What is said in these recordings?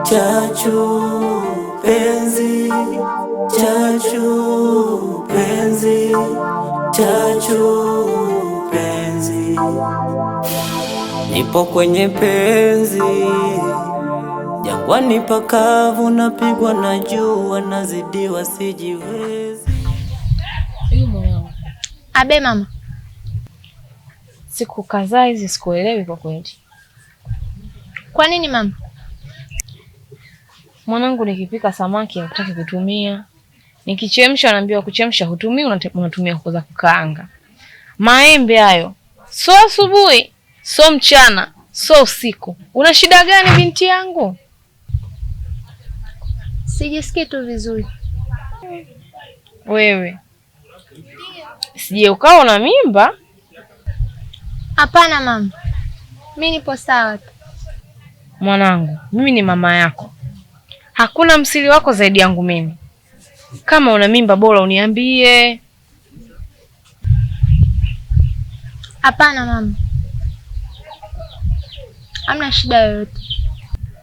Chachu penzi, chachu penzi, chachu penzi, nipo kwenye penzi, jangwani pakavu, napigwa na jua, nazidiwa, sijiwezi. Abe mama, siku kadhaa hizi sikuelewi kwa kweli. Kwa nini mama? Mwanangu, nikipika samaki hakutaki kutumia, nikichemsha anaambiwa kuchemsha hutumii, unatumia kuza kukaanga. Maembe hayo so asubuhi, so mchana, so usiku. Una shida gani binti yangu? Sijisikii tu vizuri. Wewe sije ukawa una mimba? Hapana mama, mi nipo sawa tu. Mwanangu, mimi ni mama yako, hakuna msiri wako zaidi yangu mimi. Kama una mimba bora uniambie. Hapana mama, hamna shida yoyote.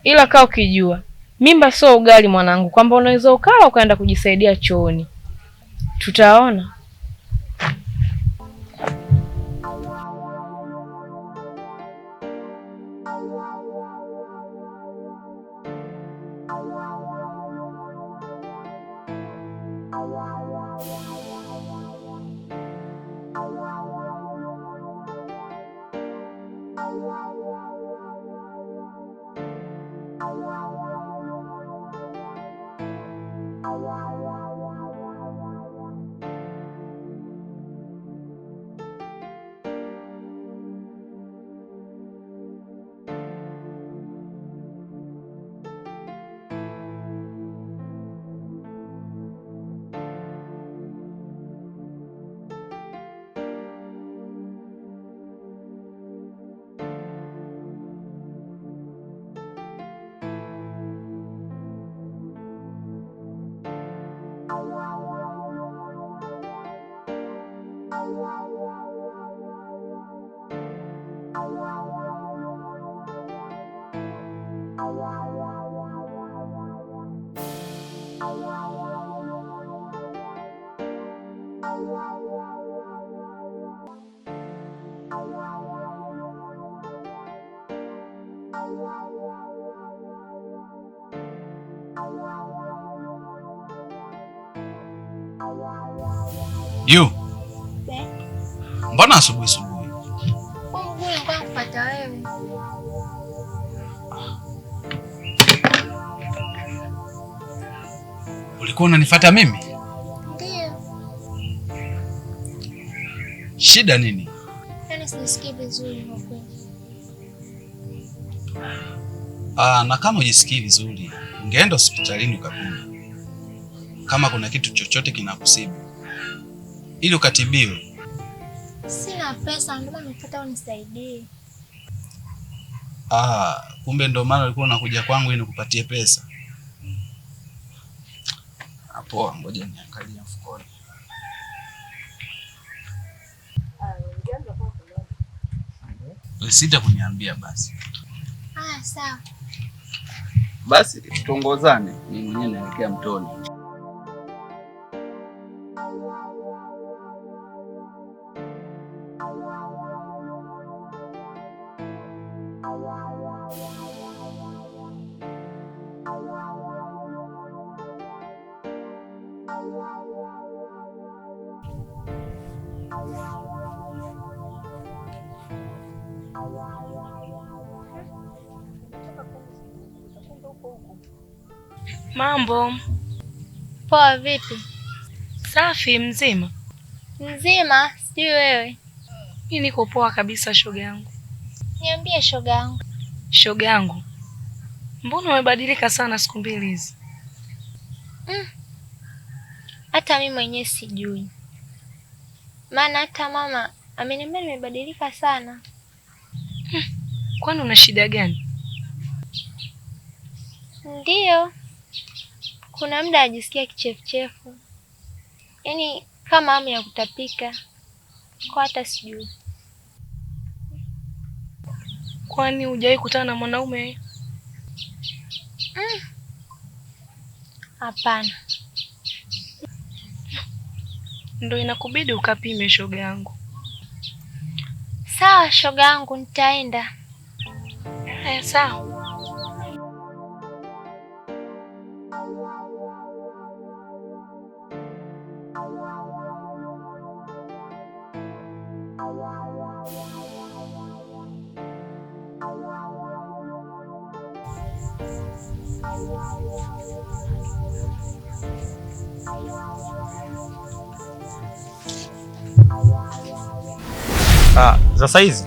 Ila kaa ukijua mimba sio ugali mwanangu, kwamba unaweza ukala ukaenda kujisaidia chooni. Tutaona. Yu. Mbona asubuhi asubuhi? Kupata wewe. Ulikuwa unanifuata mimi? Ndio. Shida nini? Yaani sijisikii vizuri kwa kweli. Ah, na kama hujisikii vizuri, ungeenda hospitalini ukapima. Kama kuna kitu chochote kinakusibu ili ukatibiwe. Sina pesa, ndio maana nimekufuata unisaidie. Ah, kumbe ndio maana ulikuwa unakuja kwangu ili nikupatie pesa. Poa, ngoja niangalie mfukoni. Sita kuniambia basi. Ah, sawa. Basi tuongozane, mimi mwenyewe naelekea mtoni. Mambo poa. Vipi? Safi. Mzima? Mzima, sijui wewe. Mimi niko poa kabisa shoga yangu. Niambie shoga yangu. Shoga yangu, mbona umebadilika sana siku mbili hizi? Hata mimi mwenyewe sijui, maana hata mama ameniambia nimebadilika sana. Kwani una shida gani? Ndiyo, kuna muda ajisikia kichefuchefu, yaani kama hamu ya kutapika, kwa hata sijui. Kwani hujawahi kutana na mwanaume? Hapana. Ndio inakubidi ukapime shoga yangu. Sawa shoga yangu, nitaenda. Sawa. Za saizi?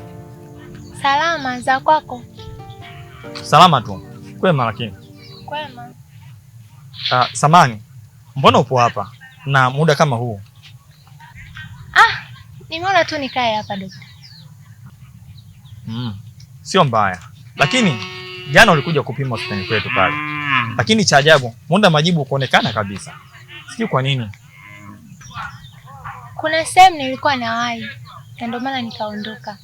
Salama, za kwako? Salama tu. Kwema lakini. Kwema. Samani, mbona upo hapa na muda kama huu? Nimeona tu nikae hapa dokta. Sio mbaya. Lakini jana ulikuja kupima hospitali kwetu pale. Lakini cha ajabu, muda majibu kuonekana kabisa. Sijui kwa nini. Kuna sehemu nilikuwa nawahi na ndio maana nikaondoka.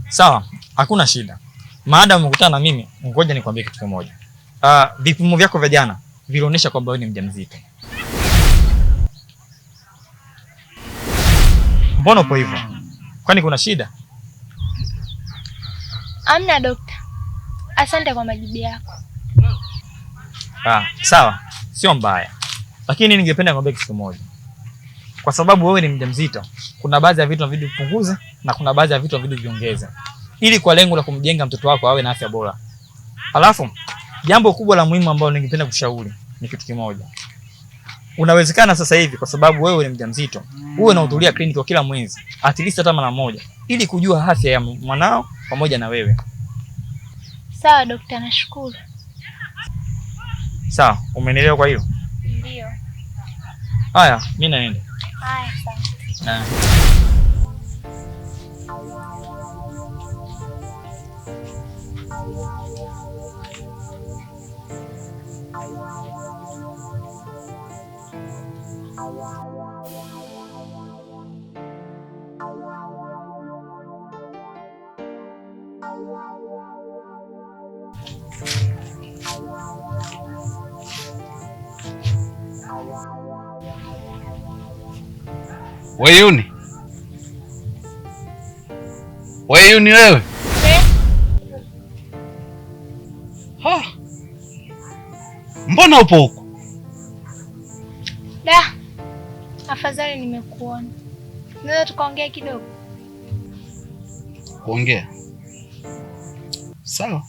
Sawa, hakuna shida. Maadamu umekutana na mimi, ngoja nikwambie kitu kimoja. Vipimo vyako vya jana vilionyesha kwamba wewe ni mjamzito. Mbona upo hivyo? Kwani kuna shida? Amna dokta. Asante kwa majibu yako. Sawa, sio mbaya. Lakini ningependa nikwambie kitu kimoja. Kwa sababu wewe ni mjamzito, kuna baadhi ya vitu inabidi upunguze na kuna baadhi ya vitu inabidi viongeze, ili kwa lengo la kumjenga mtoto wako awe na afya bora. Alafu jambo kubwa la muhimu ambalo ningependa kushauri ni kitu kimoja. Unawezekana sasa hivi kwa sababu wewe ni mjamzito, uwe unahudhuria kliniki kwa kila mwezi, at least hata mara moja, ili kujua afya ya mwanao pamoja na wewe. Sawa dokta, nashukuru. Sawa, umenielewa kwa hilo? Ndio. Haya, mimi naenda. Haya, sawa. Weyuni. Weyuni wewe. Ha. Mbona upo huko? Da. Afadhali nimekuona. Naweza tukaongea kidogo? Kuongea? Sawa.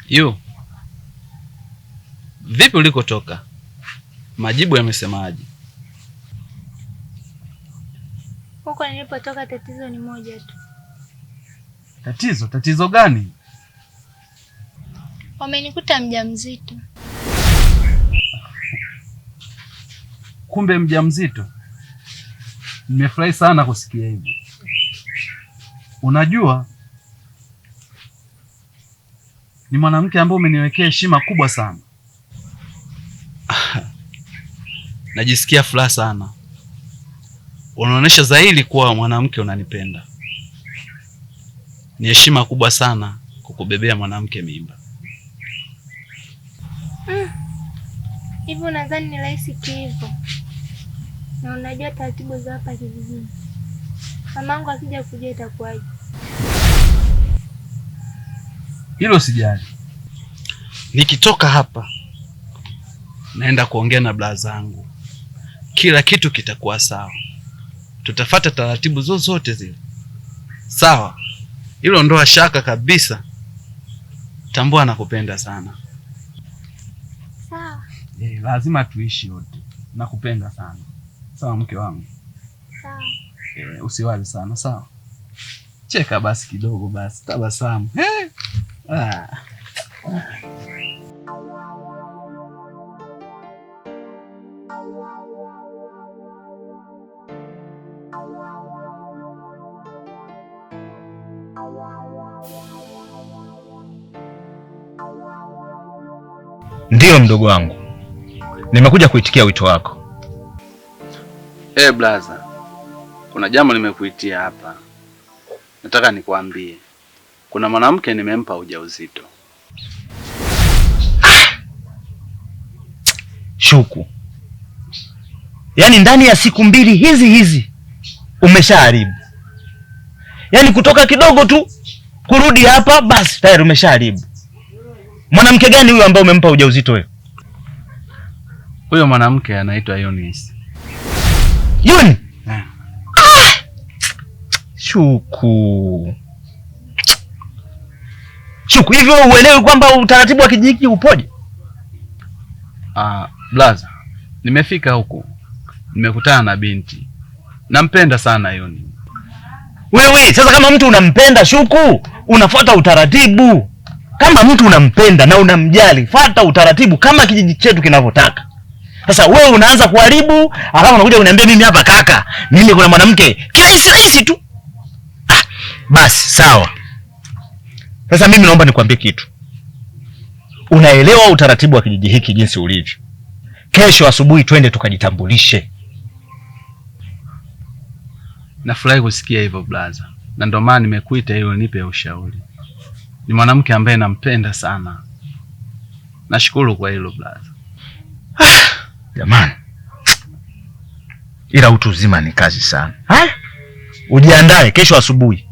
Yu. Vipi ulikotoka? Majibu yamesemaje? Huko nilipotoka tatizo ni moja tu. Tatizo? Tatizo gani? Wamenikuta mjamzito. Kumbe mjamzito? Nimefurahi sana kusikia hivyo. Unajua ni mwanamke ambaye umeniwekea heshima kubwa sana. Najisikia furaha sana. Unaonesha zaidi kuwa mwanamke unanipenda. Ni heshima kubwa sana kukubebea mwanamke mimba. Hivi unadhani ni rahisi kiivo? Na unajua taratibu za hapa kijijini. Mamangu akija kujua itakuwaje? Hilo sijali. Nikitoka hapa naenda kuongea na bla zangu. Kila kitu kitakuwa sawa. Tutafata taratibu zozote zile. Sawa. Hilo ndoa shaka kabisa. Tambua nakupenda sana. Sawa. Lazima tuishi wote. Nakupenda sana. Sawa mke wangu. Sawa. Usiwaze sana, sawa? Cheka basi kidogo basi, tabasamu. Ndiyo mdogo wangu. Nimekuja kuitikia wito wako. Blaza, kuna jambo nimekuitia hapa. Nataka nikuambie. Kuna mwanamke nimempa ujauzito. Shuku. Yaani ndani ya siku mbili hizi hizi umeshaharibu. Yaani kutoka kidogo tu kurudi hapa basi tayari umeshaharibu. Mwanamke gani huyo ambaye umempa ujauzito wewe? Huyo mwanamke anaitwa Eunice. Yuni? Ah! Shuku. Shuku, hivyo uelewi kwamba utaratibu wa kijiji upoje? Blaza, nimefika huku. Nimekutana na binti. Nampenda sana Yuni. Wewe, sasa kama mtu unampenda Shuku, unafuata utaratibu. Kama mtu unampenda na unamjali, fuata utaratibu kama kijiji chetu kinavyotaka. Sasa wewe unaanza kuharibu, alafu unakuja kuniambia mimi hapa kaka, mimi kuna mwanamke kirahisi rahisi tu. Basi sawa. Sasa mimi naomba nikwambie kitu. Unaelewa utaratibu wa kijiji hiki jinsi ulivyo. Kesho asubuhi twende tukajitambulishe. Nafurahi kusikia hivyo blaza. Na ndio maana nimekuita ili unipe ushauri. Ni mwanamke ambaye nampenda sana. Nashukuru kwa hilo blaza. Jamani. Ila utu uzima ni kazi sana. Haya? Ujiandae kesho asubuhi.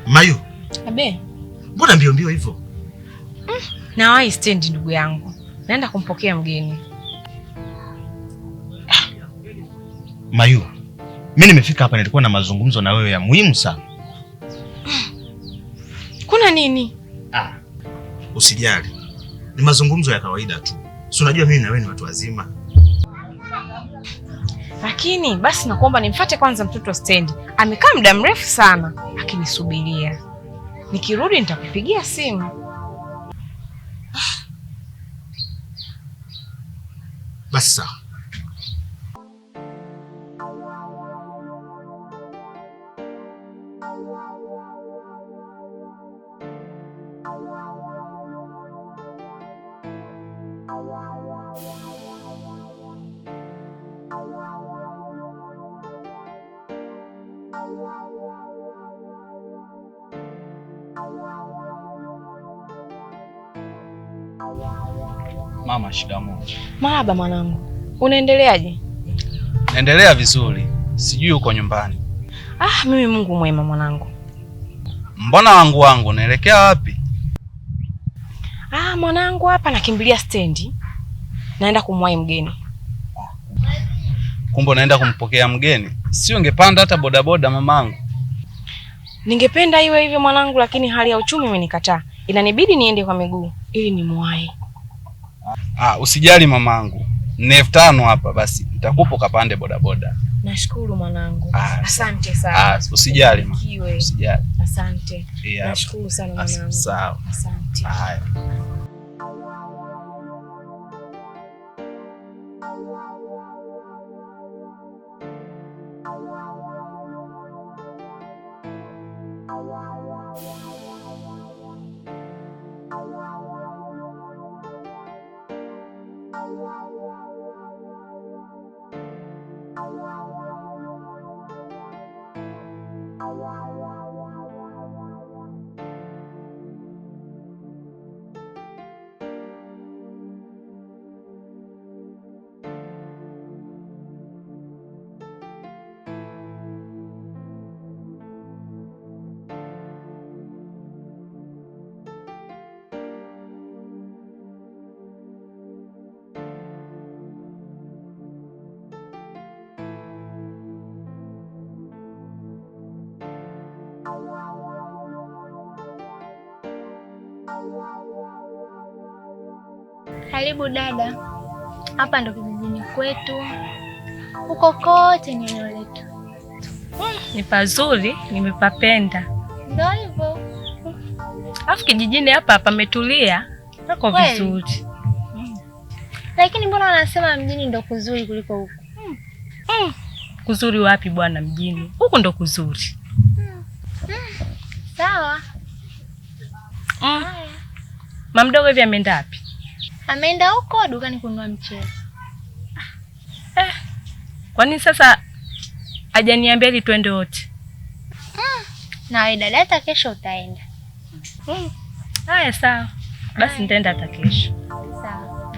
Mayu. Abe. Mbona mbio mbio hivyo? Nawahi stendi ndugu yangu. Naenda kumpokea mgeni. Mayu, mimi nimefika hapa nilikuwa na mazungumzo na wewe ya muhimu sana. Kuna nini? Usijali. Ni mazungumzo ya kawaida tu. Si unajua mimi na wewe ni watu wazima. Lakini basi nakuomba nimfuate kwanza mtoto stendi. Amekaa muda mrefu sana akinisubiria. Nikirudi nitakupigia simu. Basi sawa. Mama, shikamoo. Marhaba mwanangu. Unaendeleaje? Naendelea vizuri. Sijui uko nyumbani. Mimi Mungu mwema mwanangu. Mbona wangu naelekea wapi? Mwanangu hapa nakimbilia stendi. Naenda kumwahi mgeni. Kumbe naenda kumpokea mgeni? Si ungepanda hata bodaboda mamangu? Ningependa iwe hivyo mwanangu, lakini hali ya uchumi imenikataa. Inanibidi niende kwa miguu ili nimwahi. Usijali mamangu. Ni 5000 hapa basi. Nitakupa ukapande bodaboda. Nashukuru mwanangu. Asante sana. Usijali mama. Usijali. Asante. Nashukuru sana mwanangu. Sawa. Asante. Haya. Karibu dada. Hapa ndo kijijini kwetu, huko kote ni eneo letu. Ni pazuri, nimepapenda. Ndio hivyo. Alafu kijijini hapa pametulia, pako vizuri. Lakini mbona wanasema mjini ndo kuzuri kuliko huku? Kuzuri wapi bwana mjini? Huku ndo kuzuri. Sawa. Mamdogo hivi ameenda wapi? Ameenda huko dukani kununua mchele. Kwa nini sasa hajaniambia ili twende wote? Na wewe dada hata kesho utaenda. Haya sawa. Basi nitaenda hata kesho. Sawa.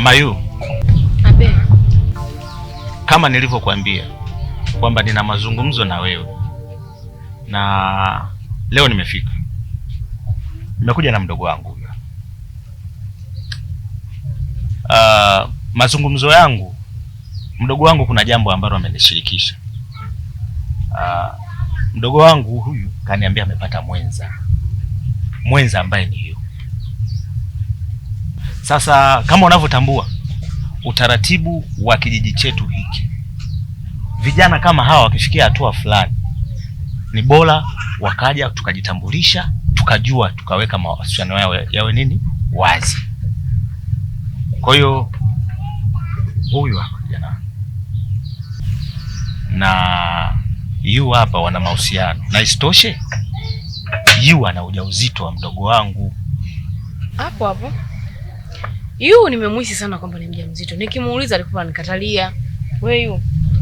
Mayu. Abe. Kama nilivyokuambia kwamba nina mazungumzo na wewe, na leo nimefika. Nimekuja na mdogo wangu huyo. Mazungumzo yangu, mdogo wangu kuna jambo ambalo amenishirikisha. Mdogo wangu huyu kaniambia amepata mwenza. Mwenza ambaye ni hiyo. Sasa kama unavyotambua utaratibu wa kijiji chetu hiki, vijana kama hawa wakifikia hatua fulani ni bora wakaja tukajitambulisha, tukajua, tukaweka mawasiliano yao yawe nini wazi. Kwa hiyo huyu hapa kijana na yu hapa wana mahusiano, na isitoshe yu ana ujauzito wa mdogo wangu. Hapo hapo yu nimemwisi sana kwamba ni mjamzito. Nikimuuliza alikuwa anikatalia. Wewe yu.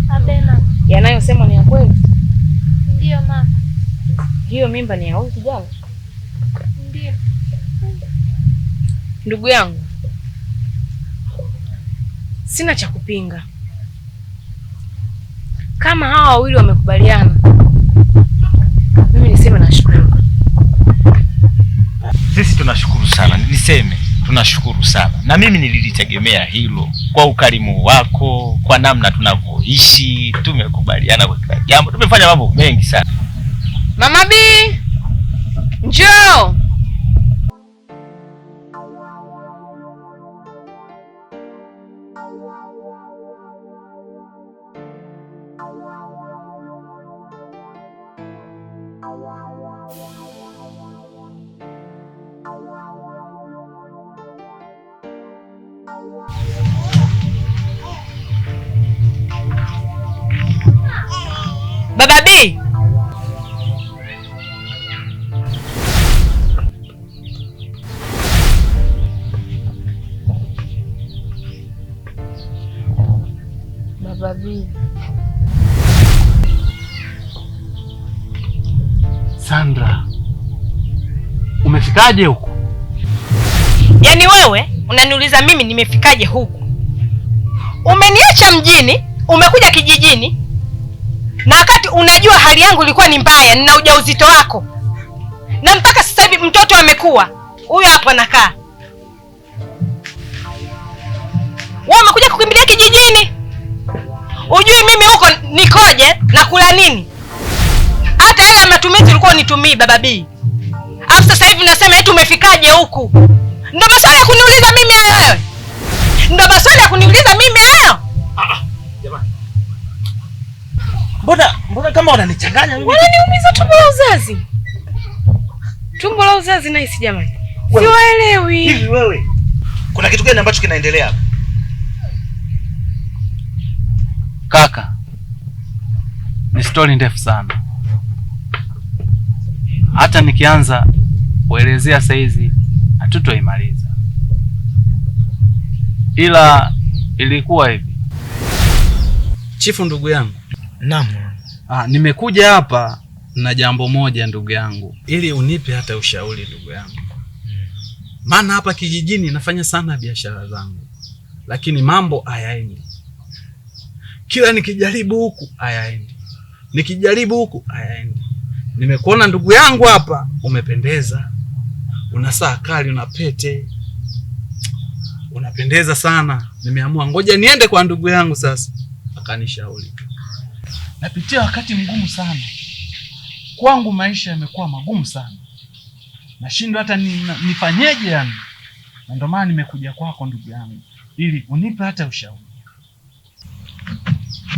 Abe mama. Yanayosema ni ya kweli? Ndio mama. Hiyo mimba ni ya huyu kijana? Ndio. Ndugu yangu, sina cha kupinga. Kama hawa wawili wamekubaliana, mimi niseme nashukuru. Sisi tunashukuru sana, niseme tunashukuru sana. Na mimi nililitegemea hilo kwa ukarimu wako, kwa namna tunavyoishi, tumekubaliana kwa kila jambo, tumefanya mambo mengi sana. Mama B, njoo. Baba B. Baba B. Sandra, umefikaje huku? Yaani wewe unaniuliza mimi nimefikaje huku? Umeniacha mjini, umekuja kijijini. Na wakati unajua hali yangu ilikuwa ni mbaya, nina ujauzito wako. Na mpaka sasa hivi mtoto amekua. Huyo hapo anakaa. Wewe umekuja kukimbilia kijijini. Ujui mimi huko nikoje na kula nini? Hata hela ya matumizi ulikuwa unitumii Baba B. Alafu sasa hivi nasema eti umefikaje huku? Ndio maswali ya kuniuliza mimi hayo wewe? Ndio maswali ya kuniuliza mimi hayo? Jamani. Mbona kama unanichanganya mimi? Wananiumiza tumbo la uzazi. Tumbo la uzazi na hisi jamani. Siwaelewi. Hivi wewe, kuna kitu gani ambacho kinaendelea hapa? Kaka, ni story ndefu sana. Hata nikianza kuelezea saizi hatutoimaliza. Ila ilikuwa hivi. Chifu ndugu yangu. Naam. Nimekuja hapa na jambo moja ndugu yangu, ili unipe hata ushauri ndugu yangu. Maana hapa kijijini nafanya sana biashara zangu, lakini mambo hayaendi. Kila nikijaribu huku hayaendi, nikijaribu huku hayaendi. Nimekuona ndugu yangu hapa, umependeza, una saa kali, una pete, unapendeza sana. Nimeamua ngoja niende kwa ndugu yangu sasa, akanishauri. Napitia wakati mgumu sana. Kwangu maisha yamekuwa magumu sana, nashindwa hata nifanyeje yani, na ndio maana nimekuja kwako ndugu yangu ili unipe hata ushauri.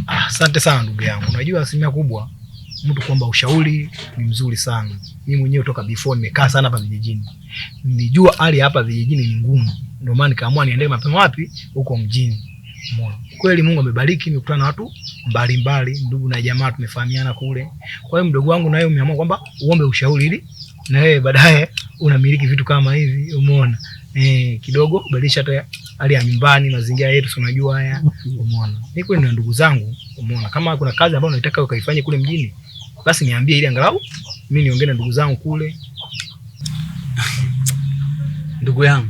Asante sana ndugu yangu. Unajua asilimia kubwa mtu kuomba ushauri ni mzuri sana. Mimi mwenyewe toka before nimekaa sana hapa vijijini. Nilijua hali hapa vijijini ni ngumu. Ndio maana nikaamua niende mapema wapi huko mjini. Umeona? Kweli Mungu amebariki, nimekutana na watu mbalimbali, ndugu na jamaa tumefahamiana kule. Kwa hiyo mdogo wangu na wewe umeamua kwamba uombe ushauri ili na wewe baadaye unamiliki vitu kama hivi, umeona? Kidogo badilisha hata hali ya nyumbani, mazingira yetu si unajua haya, umeona? Mimi kweli na ndugu zangu, umeona? Kama kuna kazi ambayo unataka ukaifanye kule mjini, basi niambie ili angalau mimi niongee na ndugu zangu kule. Ndugu yangu,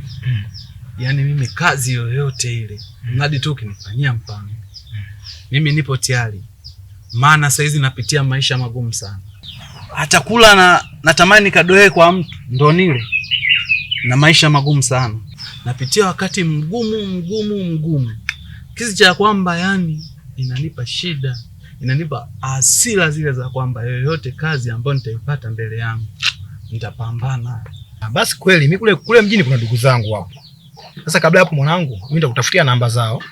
yaani mimi kazi yoyote ile, mradi tu ukinifanyia mpango, mimi nipo tayari. Maana saizi napitia maisha magumu sana, hata kula na natamani kadoe kwa mtu ndo nile, na maisha magumu sana. Napitia wakati mgumu mgumu mgumu, kiasi cha kwamba yani inanipa shida, inanipa hasira zile za kwamba yoyote kazi ambayo nitaipata mbele yangu nitapambana. Basi kweli mimi kule mjini kuna ndugu zangu hapo. Sasa kabla hapo mwanangu, mimi nitakutafutia namba zao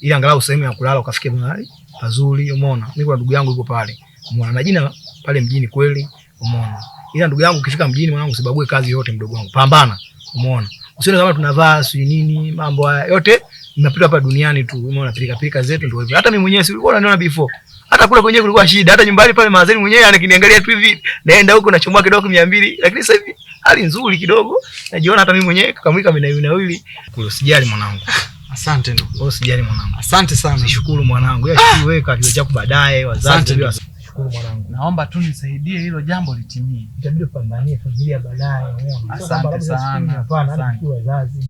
ili angalau sehemu ya kulala ukafike mahali pazuri, umeona? Mimi kuna ndugu yangu yuko pale. Umeona? Na jina pale mjini kweli, umeona? Ila ndugu yangu ukifika mjini mwanangu usibague kazi yote mdogo wangu. Pambana, umeona? Usione kama tunavaa si nini mambo haya yote mnapita hapa duniani tu, umeona? Pilika pilika zetu ndio hivyo. Hata mimi mwenyewe si ulikuwa unaniona before. Hata kule kwenyewe kulikuwa shida, hata nyumbani pale mazeni mwenyewe anakiniangalia tu hivi, naenda huko nachomoa kidogo 200, lakini sasa hivi hali nzuri kidogo, najiona hata mimi mwenyewe kakamwika minawili. Kwa usijali mwanangu. Asante ndugu. Wewe usijali mwanangu. Asante sana. Nishukuru mwanangu. Yeye shukuru wewe kwa kitu chako baadaye wazazi ndio. Shukuru mwanangu. Naomba tu nisaidie hilo jambo litimie. Itabidi upambanie familia baadaye. Asante sana. Hapana, shukuru wazazi.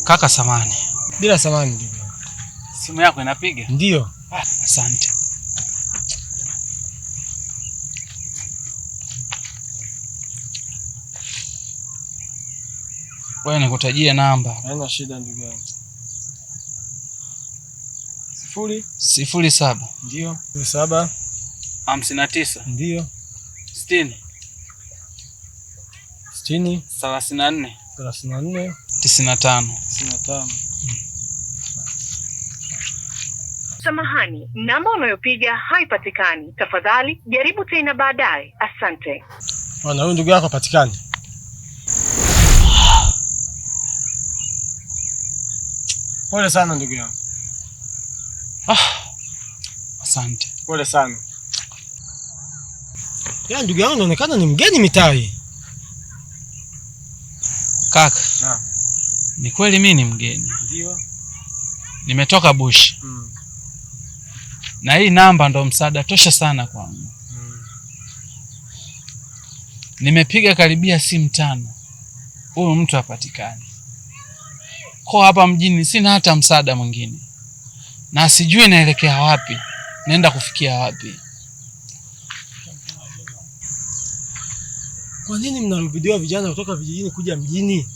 Kaka samani. Bila samani ndugu. Simu yako inapiga? Ndio. Asante. Wewe nikutajie namba. Haina shida ndugu yangu. 0 07. Ndio. 07 59. Ndio. 60. 60 34. 34 95. 95. Samahani, namba unayopiga haipatikani. Tafadhali jaribu tena baadaye. Asante. Bwana, huyu ndugu yako hapatikani. Pole sana ndugu yangu. Asante. Pole sana. Ya ndugu yangu inaonekana ni mgeni mitaa hii. Kaka. Naam. Ni kweli mimi ni mgeni. Ndio. Nimetoka bush. Na hii namba ndo msaada tosha sana kwangu. Nimepiga karibia simu 5. Huyu mtu hapatikani. Kwa hapa mjini sina hata msaada mwingine. Na sijui naelekea wapi, naenda kufikia wapi. Kwa nini mnarubidiwa vijana kutoka vijijini kuja mjini?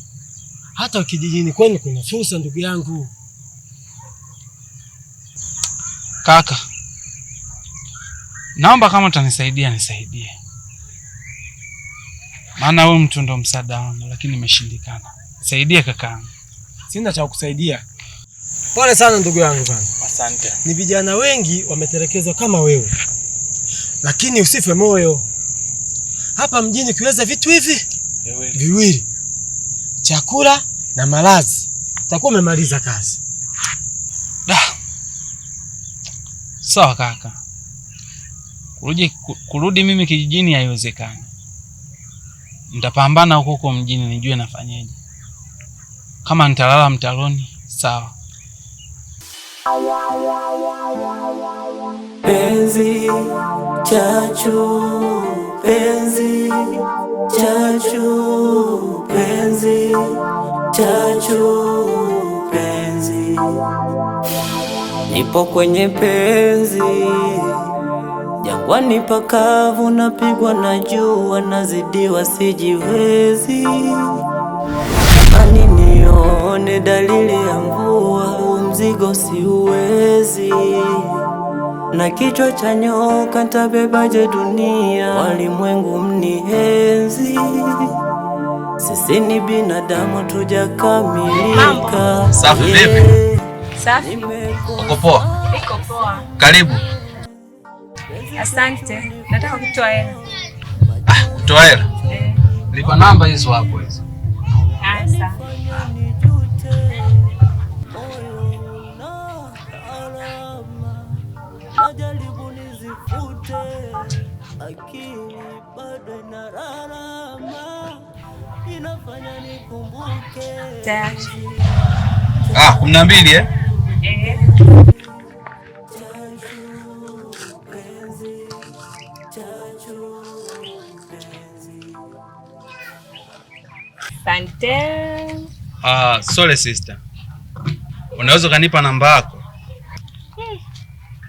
Hata kijijini kwenu kuna fursa ndugu yangu. Kaka, naomba kama utanisaidia nisaidie. Maana huyu mtu ndo msaada wangu, lakini nimeshindikana. Nisaidie kakaangu. Sina cha kukusaidia. Pole sana ndugu yangu bana. Asante. Ni vijana wengi wametelekezwa kama wewe. Lakini usife moyo. Hapa mjini ukiweza vitu hivi viwili, chakula na malazi, utakuwa umemaliza kazi. Sawa kaka. Kurudi mimi kijijini haiwezekani. Nitapambana huko huko mjini nijue nafanyeje. Kama nitalala mtaloni, sawa. Penzi chachu, penzi chachu, penzi chachu, penzi. Nipo kwenye penzi, jangwani pakavu, napigwa na jua, nazidiwa sijiwezi. Ani nione dalili ya mvua, mzigo siuwezi. Na kichwa cha nyoka ntabebaje dunia, walimwengu mnienzi. Sisi ni binadamu tujakamilika. Safi vipi? Safi. Uko poa? Niko poa. Karibu. Asante. Nataka kutoa hela. Kutoa hela? Lipa namba hizo hapo hizo. Sawa. Najaribu nizifute, akili bado inararama, inafanya nikumbuke. 12 eh? Eh. Asante. Sorry sister. Unaweza kanipa namba yako?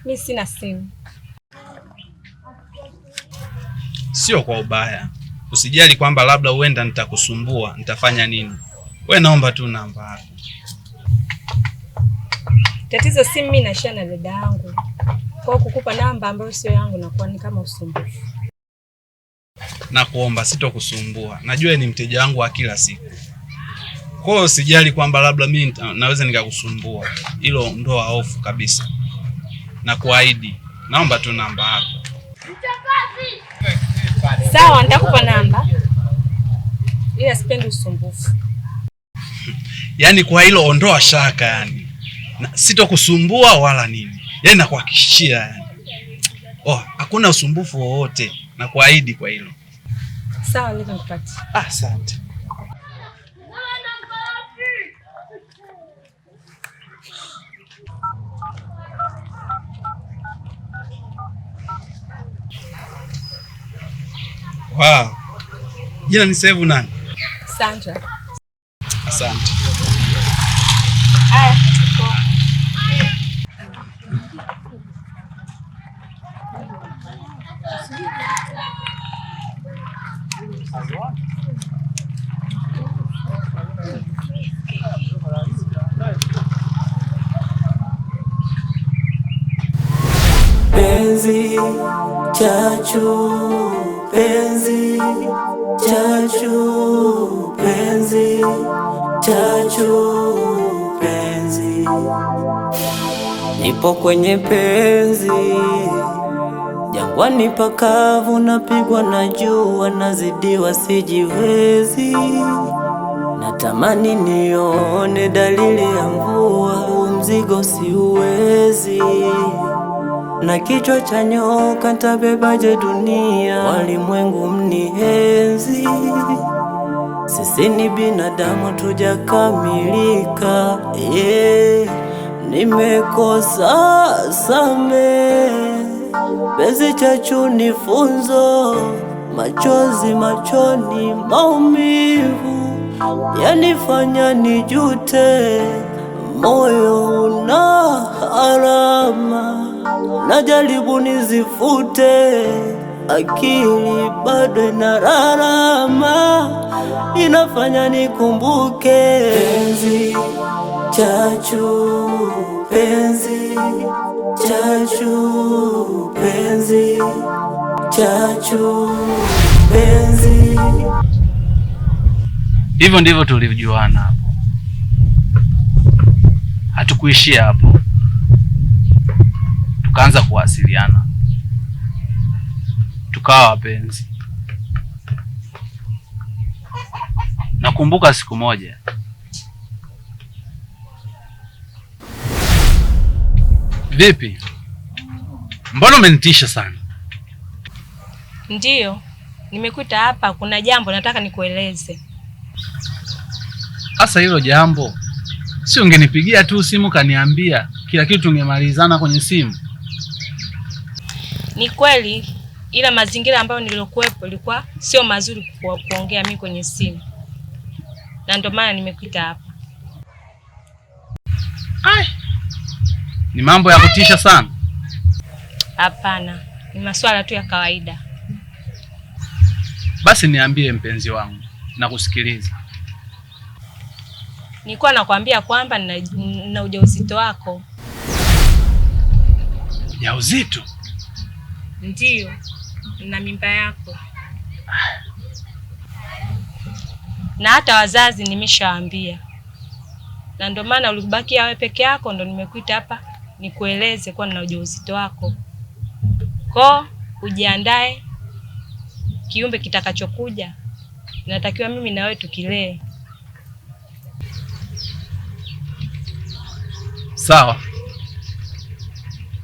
Mimi sina simu. Sio kwa ubaya. Usijali kwamba labda uenda nitakusumbua, nitafanya nini. We naomba tu namba yako. Tatizo simu mimi nashare na dada yangu. Kwa kukupa namba ambayo sio yangu nakuwa ni kama usumbufu. Na kuomba sitokusumbua. Najua ni mteja wangu wa kila siku. Kwa hiyo usijali kwamba labda mimi naweza nikakusumbua. Hilo ndoa hofu kabisa. Na kuahidi, naomba tu namba yako. Sawa, nitakupa namba. Ila sipendi usumbufu. Yaani kwa hilo ondoa shaka yani. Sitokusumbua wala nini. Yaani nakuhakikishia yani. Oh, hakuna usumbufu wowote. Na kuahidi kwa hilo. Sawa, nitakupatia. Asante. Wow. Jina ni save nani? Sandra. Asante. Haya. Penzi chachu, penzi chachu, penzi chachu, penzi. Nipo kwenye penzi, jangwani pakavu, napigwa na jua, nazidiwa sijiwezi. Natamani nione dalili ya mvua, Mzigo siuwezi, na kichwa cha nyoka ntabebaje dunia? Walimwengu mnienzi, sisi ni binadamu tujakamilika. Yeah, nimekosa samehe, penzi chachu ni funzo, machozi machoni, maumivu yanifanya nijute, moyo una alama, najaribu nizifute, akili bado inararama, inafanya nikumbuke penzi chachu, penzi chachu, penzi chachu, penzi. Hivyo ndivyo tulivyojuana hapo. Hatukuishia hapo, tukaanza kuwasiliana, tukawa wapenzi. Nakumbuka siku moja Vipi? Mbona umenitisha sana? Ndiyo, nimekuita hapa, kuna jambo nataka nikueleze. Sasa hilo jambo si ungenipigia tu simu kaniambia kila kitu, tungemalizana kwenye simu. Ni kweli, ila mazingira ambayo niliokuwepo ilikuwa sio mazuri kuongea mimi kwenye simu, na ndio maana nimekuita hapa. Ai, ni mambo ya kutisha sana. Hapana, ni masuala tu ya kawaida. Basi niambie mpenzi wangu, nakusikiliza. Nilikuwa nakwambia kwamba nina ujauzito wako. Ujauzito? Ndiyo, na mimba yako. Na hata wazazi nimeshawaambia. Na ndio maana ulibaki wewe peke yako, ndo nimekuita hapa nikueleze kwa nina ujauzito wako. Ko ujiandae, kiumbe kitakachokuja natakiwa mimi na wewe tukilee. Sawa,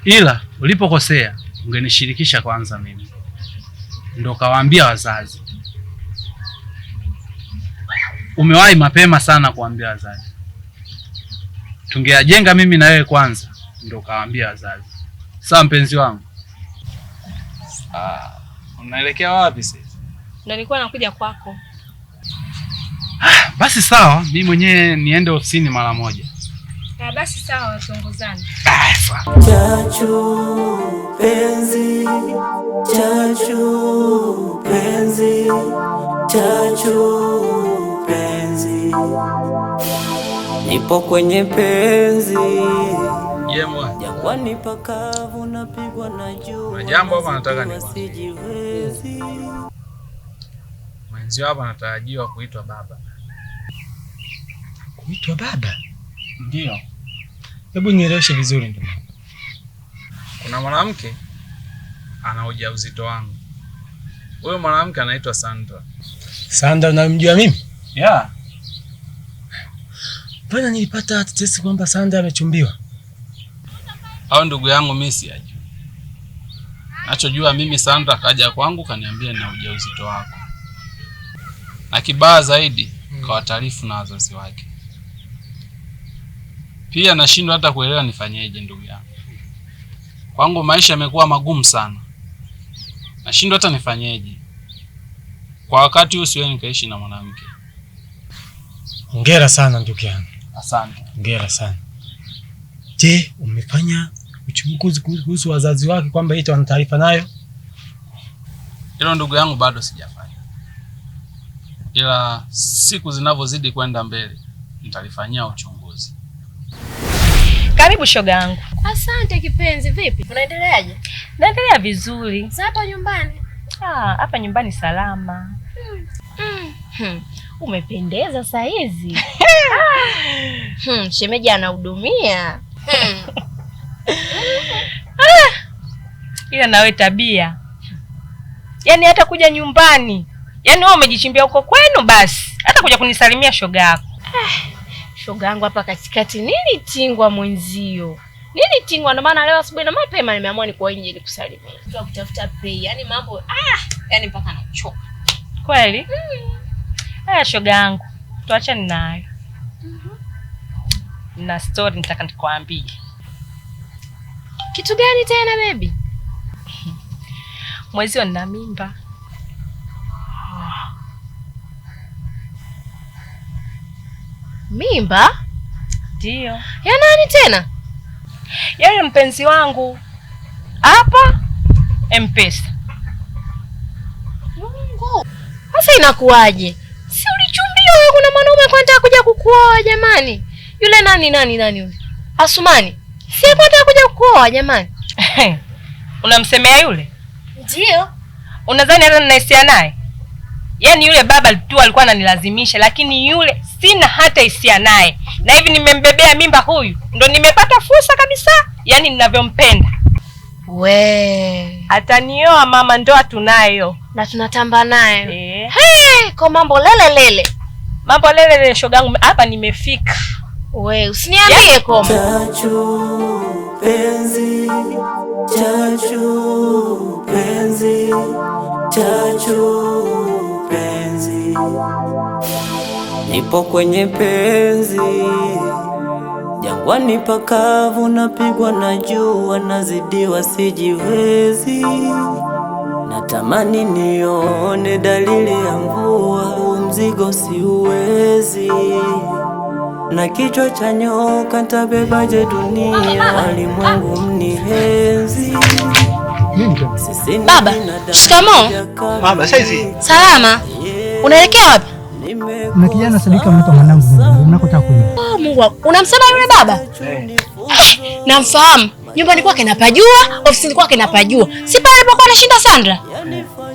ila ulipokosea ungenishirikisha kwanza mimi, ndo kawaambia wazazi. Umewahi mapema sana kuambia wazazi. Tungeajenga mimi na wewe kwanza, ndo kawaambia wazazi. Sawa mpenzi wangu. Unaelekea wapi sasa? Ndo nilikuwa nakuja kwako. Basi sawa, mimi mwenyewe niende ofisini mara moja. Basi sawa, tuongozane. Chachu penzi, chachu penzi, chachu penzi, nipo kwenye penzi. Jangwani pakavu napigwa na jua. Kuna jambo hapa nataka nikwambie. Mwenzio hapa anatarajiwa kuitwa baba. Kuitwa baba? Ndio. Hebu nieleweshe vizuri ndugu. Kuna mwanamke ana ujauzito wangu. Huyo mwanamke anaitwa Sandra. Sandra unamjua mimi? Yeah. Mbona nilipata tetesi kwamba Sandra amechumbiwa? Au ndugu yangu mimi sijui. Nachojua mimi Sandra kaja kwangu kaniambia nina ujauzito wako. Na kibaya zaidi kawataarifu na wazazi wake. Pia nashindwa hata kuelewa nifanyeje ndugu yangu. Kwangu maisha yamekuwa magumu sana. Nashindwa hata nifanyeje. Kwa wakati huu siwezi nikaishi na mwanamke. Hongera sana ndugu yangu. Asante. Hongera sana. Je, umefanya uchunguzi kuhusu wazazi wake kwamba eti wana taarifa nayo? Hilo ndugu yangu bado sijafanya. Ila siku zinavyozidi kwenda mbele nitalifanyia uchunguzi. Karibu shoga yangu. Asante kipenzi, vipi? Unaendeleaje? Naendelea vizuri. Sasa hapa nyumbani? Ah, hapa nyumbani salama. Umependeza saa hizi. Shemeji anahudumia. Ila nawe tabia. Yaani hata kuja nyumbani. Yaani wewe umejichimbia huko kwenu basi. Hata kuja kunisalimia shoga yako. Shoga yangu hapa katikati nilitingwa mwenzio. Nilitingwa ndio maana leo asubuhi na mapema nimeamua nikuwa nje nikusalimie. Tu kutafuta pay. Yaani mambo yaani mpaka nachoka. Kweli? Haya shoga yangu, tuachane nayo. Na story nitaka nikuambie. Kitu gani tena baby? Mwezio nina mimba. Mimba? Ndio. Ya nani tena? Yeye mpenzi wangu. Hapa M-Pesa. Mungu. Sasa inakuwaje? Si ulichumbia wewe, kuna mwanaume kwa anataka kuja kukuoa jamani. Yule nani yule? Asumani. Si alikuwa anataka kuja kukuoa jamani. Unamsemea yule? Ndio. Unadhani hata nina hisia naye? Yaani yule baba tu alikuwa ananilazimisha, lakini yule sina hata hisia naye. Na hivi nimembebea mimba huyu, ndo nimepata fursa kabisa, yaani ninavyompenda. We. Atanioa mama, ndoa tunayo. Na tunatamba naye. Hey, kwa mambo lele lele. Mambo lele lele shogangu, hapa nimefika. We, usiniambie koma. Chachu penzi, chachu penzi, chachu penzi. Nipo kwenye penzi, jangwani pakavu, napigwa na jua, nazidiwa sijiwezi. Natamani nione dalili ya mvua, mzigo siuwezi. Na kichwa cha nyoka ntabebaje dunia, walimwengu mnihenzi. Baba, shikamoo. Mama, saizi. Salama. Unaelekea wapi? Na kijana Sadika mtu mwanangu, mnakotaka kwenda. Oh, Mungu wangu. Unamsema yule baba? Namfahamu. Nyumbani kwake napajua, ofisini kwake napajua. Si pale alipokuwa anashinda Sandra?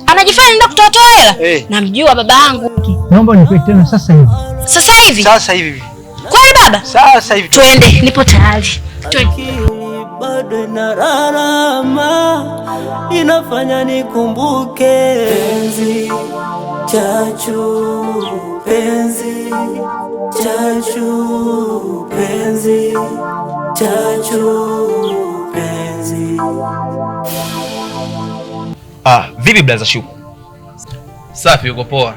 Anajifanya nenda kutoa hela. Namjua baba yangu. Naomba nipe tena sasa hivi. Sasa hivi? Sasa hivi. Kweli baba? Sasa hivi. Twende, nipo tayari. Twende. Bado inararama, inafanya nikumbuke penzi, chachu penzi, chachu penzi, chachu penzi. Vipi blaza Shuku? Safi, uko poa?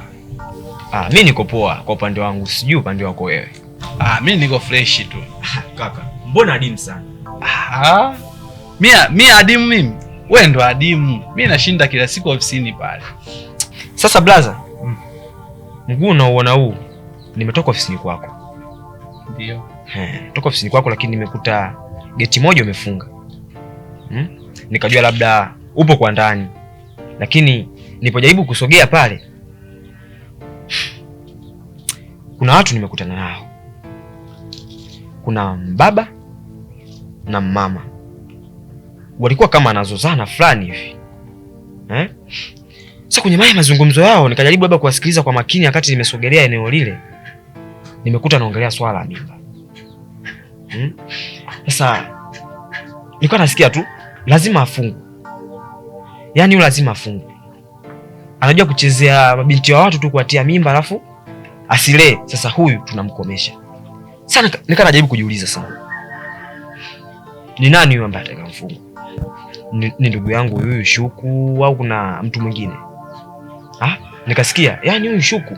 Mimi niko poa kwa upande wangu, sijui upande wako wewe. Mimi niko fresh tu. Kaka, mbona adimu sana? Mimi adimu mimi? Wewe ndo adimu. Mimi nashinda kila siku ofisini pale. Sasa blaza, mguu unaoona huu, nimetoka ofisini kwako. Ndio. Toka ofisini kwako, lakini nimekuta geti moja umefunga. Nikajua labda upo kwa ndani. Lakini nilipojaribu kusogea pale, kuna watu nimekutana nao. Kuna mbaba na mama. Walikuwa kama anazozana fulani hivi. Sasa kwenye mazungumzo yao nikajaribu labda kuwasikiliza kwa makini, wakati nimesogelea eneo lile nimekuta naongelea swala la mimba. Sasa nilikuwa nasikia tu lazima afungwe. Yaani yule lazima afungwe. Anajua kuchezea mabinti wa watu tu kuatia mimba alafu asilee. Sasa huyu tunamkomesha. Sana nika najaribu kujiuliza sana. Ni nani huyu ambaye atakamfunga? Ni ndugu yangu huyu Shuku au kuna mtu mwingine? Nikasikia, yaani huyu Shuku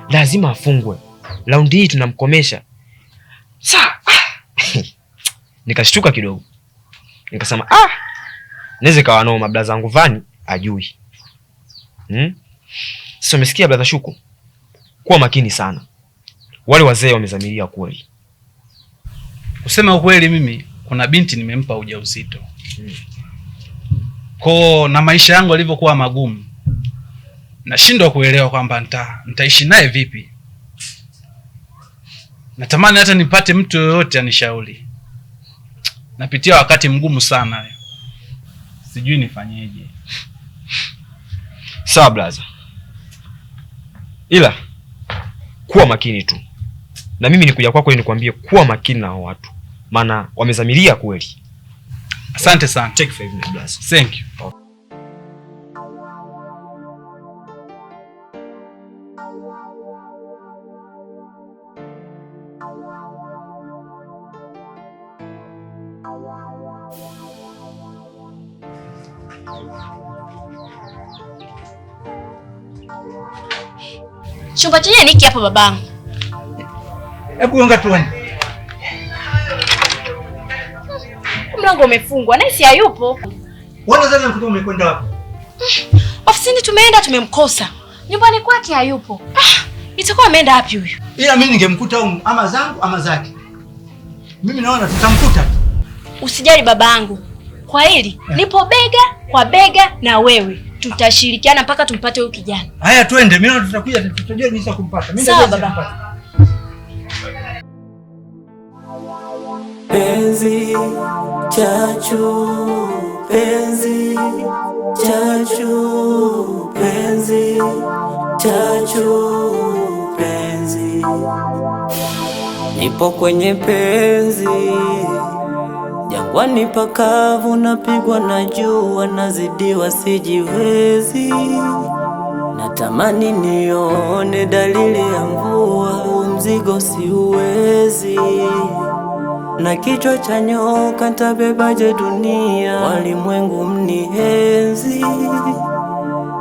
lazima afungwe. Raundi hii tunamkomesha. Nikashtuka kidogo. Nikasema naweza kawa noma, blaza wangu Vani ajui. Sasa umesikia blaza Shuku? Kuwa makini sana. Wale wazee wamezamiria kweli. Kusema ukweli mimi kuna binti nimempa ujauzito. Ko na maisha yangu yalivyokuwa magumu, nashindwa kuelewa kwamba nitaishi naye vipi. Natamani hata nipate mtu yoyote anishauri. Napitia wakati mgumu sana. Sijui nifanyeje. Sawa blaza. Ila kuwa makini tu. Na mimi nikuja kwako ili nikwambie kuwa makini na watu. Maana wamezamiria kweli. Asante sana. Take 5 minutes blaza. Thank you. Okay. Chumba chenyewe niki hapa babangu. Hebu gonga tuone. Mlango umefungwa, naisi hayupo. Wewe unadhani mtoto umekwenda wapi? Ofisini tumeenda tumemkosa. Nyumbani kwake hayupo. Ah, itakuwa ameenda wapi huyu? Ila mimi ningemkuta huko ama zangu ama zake. Mimi naona tutamkuta. Usijali babangu. Kwa hili nipo bega kwa bega na wewe. Tutashirikiana mpaka tumpate huyu kijana. Haya twende, mimi naona tutakuja tutajua jinsi ya kumpata. Mimi sawa ndio baba. Penzi chachu, penzi chachu, penzi chachu, penzi. Nipo kwenye penzi, jangwani pakavu, napigwa na jua, nazidiwa sijiwezi. Natamani nione dalili ya mvua, huu mzigo siuwezi. Na kichwa cha nyoka ntabebaje dunia, walimwengu mnienzi.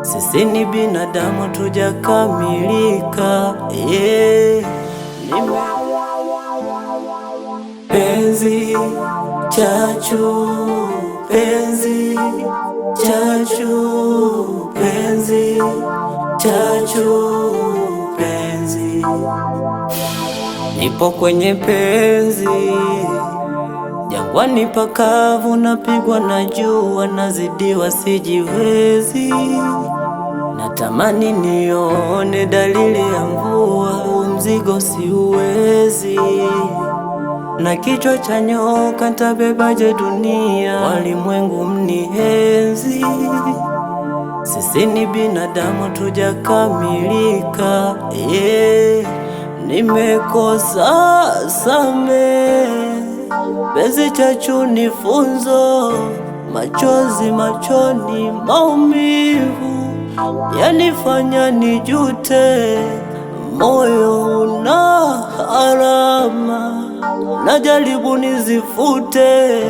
Sisi ni binadamu tujakamilika, yeah. Penzi chachu, penzi chachu, penzi chachu, penzi. Nipo kwenye penzi, jangwani pakavu, napigwa na jua, nazidiwa sijiwezi. Natamani nione dalili ya mvua, huu mzigo siuwezi. Na kichwa cha nyoka ntabebaje dunia, walimwengu mnienzi. Sisi ni binadamu tujakamilika, yeah. Nimekosa same, penzi chachu ni funzo, machozi machoni, maumivu yanifanya nijute, moyo una alama, najaribu nizifute,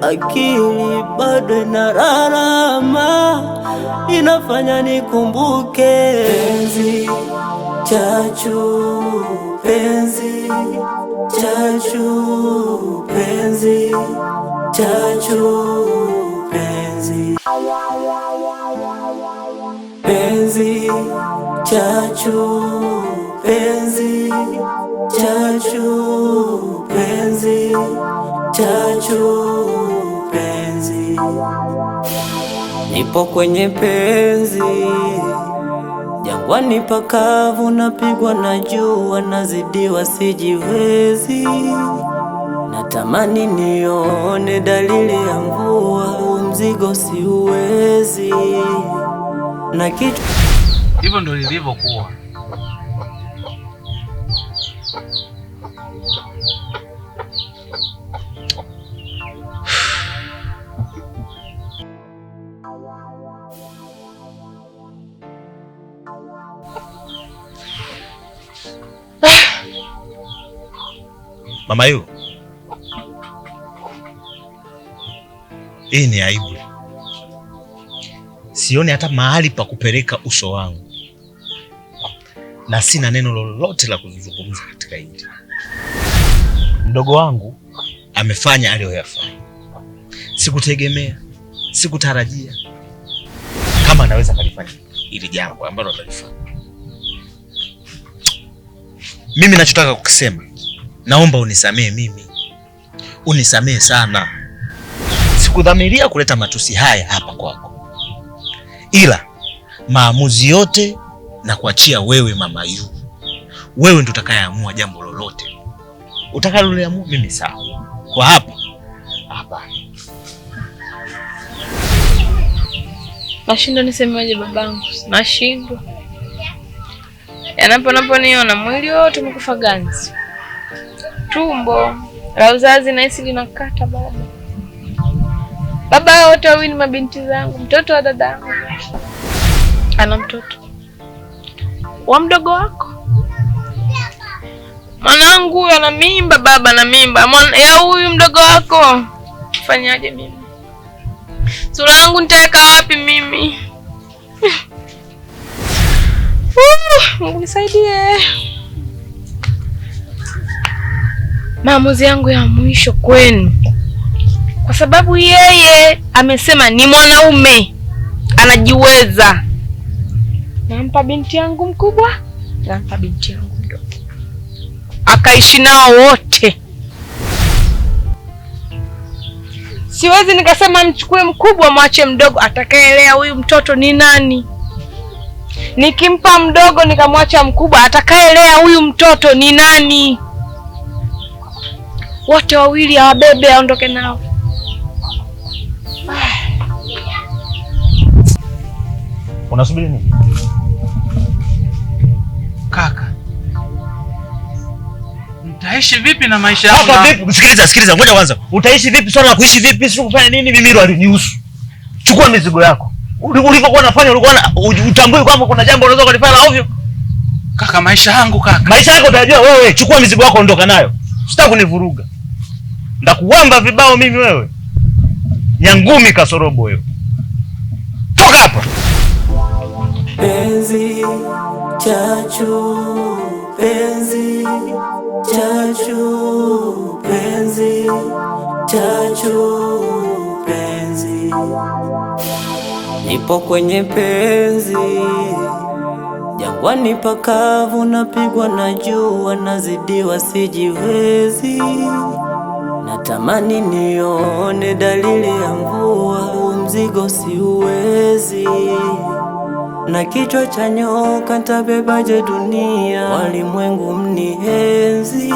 akili bado inararama, inafanya nikumbuke penzi chachu, penzi chachu, penzi chachu, penzi. Penzi chachu, penzi chachu, penzi chachu, penzi. Nipo kwenye penzi, jangwani pakavu, napigwa na jua, nazidiwa sijiwezi. Natamani nione dalili ya mvua, huu mzigo siuwezi. Na kitu hivyo ndio lilivyokuwa. Mama yu, hii ni aibu. Sioni hata mahali pa kupeleka uso wangu, na sina neno lolote la kuzungumza katika hili. Mdogo wangu amefanya aliyoyafanya. Sikutegemea, sikutarajia kama anaweza kalifanya hili jambo ambalo atalifanya. Mimi nachotaka kukisema, naomba unisamee mimi, unisamee sana. Sikudhamiria kuleta matusi haya hapa kwako, ila maamuzi yote na kuachia wewe Mama Yu. Wewe ndo utakayeamua jambo lolote utakaloliamua, mimi sawa. Kwa hapa hapana. Nashindwa nisemaje babangu, nashindwa. Yanaponiona mwili wote umekufa ganzi, tumbo la uzazi nahisi linakata baba. Baba wote wawili mabinti zangu, mtoto wa dadangu ana mtoto wa mdogo wako. Mwanangu huyu ana mimba baba, ana mimba ya huyu mdogo wako. Fanyaje mimi? Sura yangu nitaweka wapi mimi? Maamuzi yangu ya mwisho kwenu, kwa sababu yeye amesema ni mwanaume anajiweza, nampa binti yangu mkubwa, nampa binti yangu mdogo, akaishi nao wote. Siwezi nikasema mchukue mkubwa mwache mdogo, atakayelea huyu mtoto ni nani? Nikimpa mdogo nikamwacha mkubwa, atakayelea huyu mtoto ni nani? Wote wawili awabebe aondoke nao. Unasubiri nini? Kaka, nitaishi vipi na maisha yangu? Hapa vipi? Sikiliza, sikiliza, ngoja kwanza. Utaishi vipi? Swala la kuishi vipi, sio kufanya nini, mimi hilo halinihusu. Chukua mizigo yako. Ulivyokuwa unafanya ulikuwa utambui kwamba kuna jambo unaweza kulifanya la ovyo. Kaka, maisha yangu kaka. Maisha yako utajua wewe. Chukua mizigo yako ondoka nayo. Sitaki kunivuruga. Ndakuwamba vibao mimi wewe. Nyangumi kasorobo wewe. Toka hapa. Penzi chachu, penzi chachu, penzi chachu, penzi. Nipo kwenye penzi, jangwani pakavu, napigwa na jua, nazidiwa sijiwezi. Natamani nione dalili ya mvua, mzigo siuwezi. Na kichwa cha nyoka ntabebaje dunia, walimwengu mnienzi.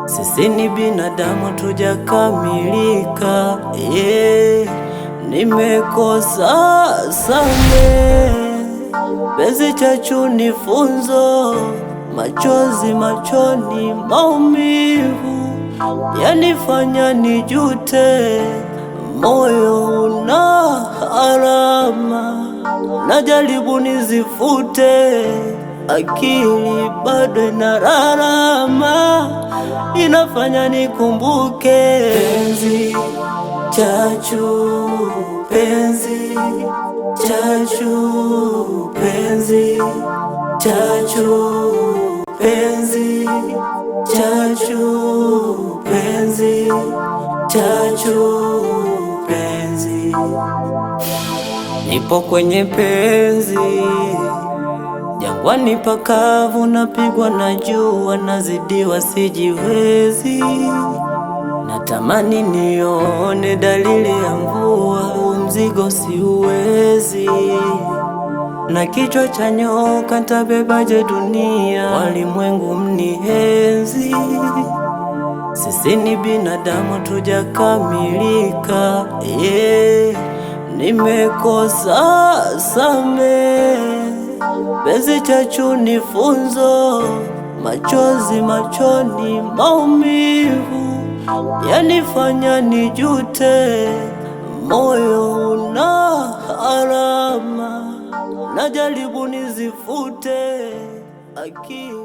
Sisi ni binadamu tujakamilika, yeah. Nimekosa same, penzi chachu ni funzo, machozi machoni, maumivu yanifanya nijute, moyo una alama, najaribu nizifute, akili bado inararama, inafanya nikumbuke penzi chachu, penzi chachu, penzi chachu, penzi chachu, penzi chachu, penzi. Nipo kwenye penzi, jangwani pakavu, napigwa na jua, nazidiwa sijiwezi. Natamani nione dalili ya mvua, mzigo siuwezi. Na kichwa cha nyoka ntabebaje dunia, walimwengu mnienzi. Sisi ni binadamu tujakamilika, yeah. Nimekosa same, penzi chachu ni funzo, machozi machoni, maumivu yanifanya nijute, moyo una alama, najaribu nizifute, akili.